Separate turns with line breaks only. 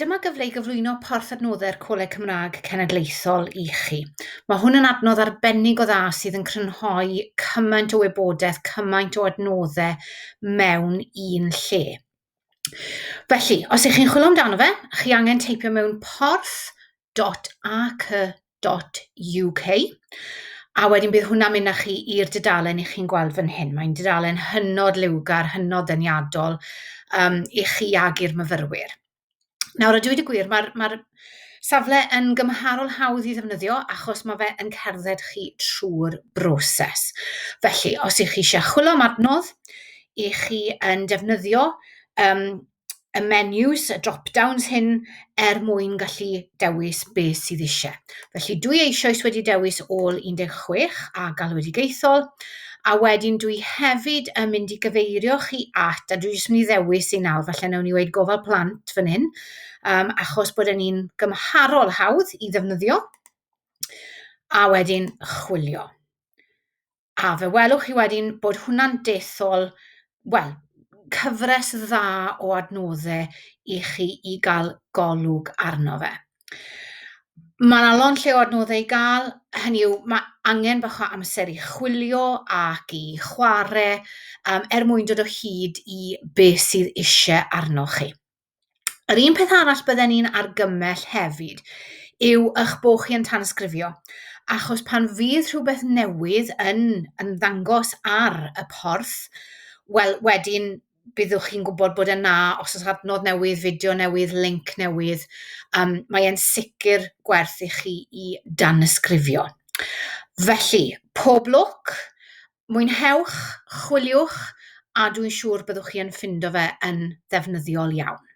Dyma gyfle i gyflwyno Porth Adnoddau'r Coleg Cymraeg Cenedlaethol i chi. Mae hwn yn adnodd arbennig o dda sydd yn crynhoi cymaint o wybodaeth, cymaint o adnoddau mewn un lle. Felly, os ych chi'n chwilio amdano fe, chi angen teipio mewn porth.ac.uk a wedyn bydd hwnna'n mynd â chi i'r dudalen i chi'n gweld fan hyn. Mae'n dudalen hynod liwgar, hynod ddeniadol i chi ag i'r myfyrwyr. Nawr, a dweud y gwir, mae'r ma safle yn gymharol hawdd i ddefnyddio achos mae fe yn cerdded chi trwy'r broses. Felly, os ych chi eisiau chwilio am adnodd, i chi yn defnyddio y menus, y drop-downs hyn, er mwyn gallu dewis beth sydd eisiau. Felly dwi eisoes wedi dewis ôl 16 a galwedigaethol, a wedyn dwi hefyd yn mynd i gyfeirio chi at, a dwi jyst mynd i ddewis i nawr, falle nawn ni weud gofal plant fan hyn, achos bod e'n un gymharol hawdd i ddefnyddio, a wedyn chwilio. A fe welwch chi wedyn bod hwnna'n dethol, wel, cyfres dda o adnoddau i chi i gael golwg arno fe. Mae 'na lond lle o adnoddau i gael, hynny yw mae angen bach o amser i chwilio ac i chwarae er mwyn dod o hyd i beth sydd eisiau arnoch chi. Yr un peth arall bydden ni'n argymell hefyd yw eich bod chi yn tanysgrifio, achos pan fydd rhywbeth newydd yn ymddangos ar y porth, wel wedyn byddwch chi'n gwybod bod e 'na, os oes adnodd newydd, fideo newydd, linc newydd, mae e'n sicr gwerth i chi i danysgrifio. Felly, pob lwc! Mwynhewch, chwiliwch, a dwi'n siŵr byddwch chi yn ffindo fe yn ddefnyddiol iawn.